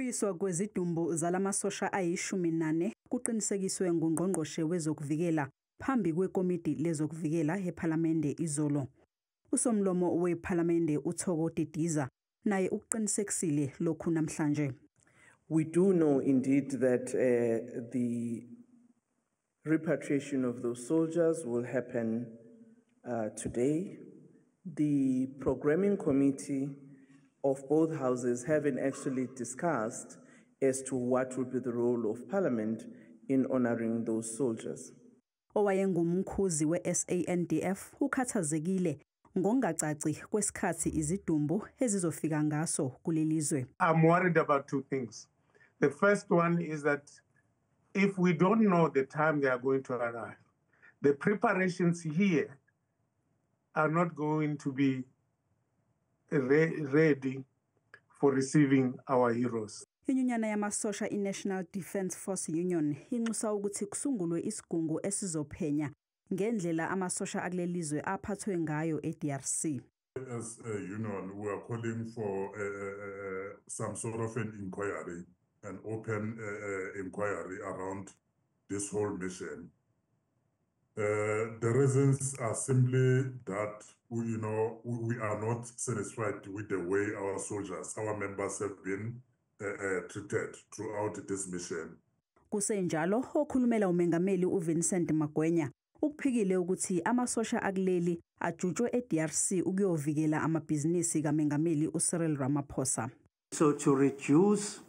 Ukubuyiswa kwezidumbu zalamasosha ayi-14 kuqinisekiswe ngungqongqoshe wezokuvikela phambi kwekomidi lezokuvikela ePhalamende izolo. Usomlomo wePhalamende uThoko Didiza naye ukuqinisekisile lokhu namhlanje. We do know indeed that the repatriation of those soldiers will happen today. The programming committee of both houses haven't actually discussed as to what will be the role of Parliament in honoring those soldiers. Owayengumkhuzi we-SANDF ukhathazekile ngokungacaci kwesikhathi izidumbu ezizofika ngaso kuleli zwe. I'm worried about two things. The first one is that if we don't know the time they are going to arrive, the preparations here are not going to be ready for receiving our heroes. Inyunyana yamasosha i-National Defence Force Union inxusa ukuthi kusungulwe isigungu esizophenya ngendlela amasosha akulelizwe aphathwe ngayo e-DRC. As a union, we are calling for some sort of an inquiry, an open inquiry around this whole mission. The reasons are simply that we are not satisfied with the way our soldiers, our members have been treated throughout this mission. Kusenjalo, okhulumela umengameli uVincent Magwenya ukuphikile ukuthi amasosha akuleli ajutshwe eDRC ukuyovikela amabhizinisi kaMengameli uCyril Ramaphosa. So to reduce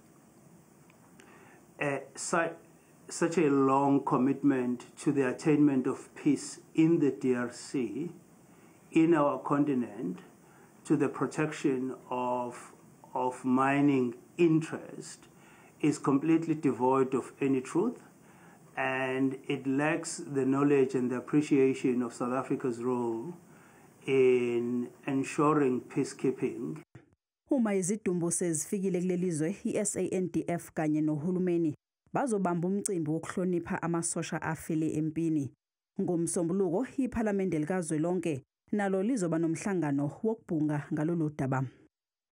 such a long commitment to the attainment of peace in the DRC, in our continent, to the protection of mining interest is completely devoid of any truth, and it lacks the knowledge and the appreciation of South Africa's role in ensuring peacekeeping. Uma izidumbu sezifikile kuleli zwe, i-SANDF kanye nohulumeni bazobamba umcimbi wokuhlonipha amasosha afele empini. Ngomsombuluko, iPhalamende likazwelonke nalo lizoba nomhlangano wokubhunga ngalolu daba.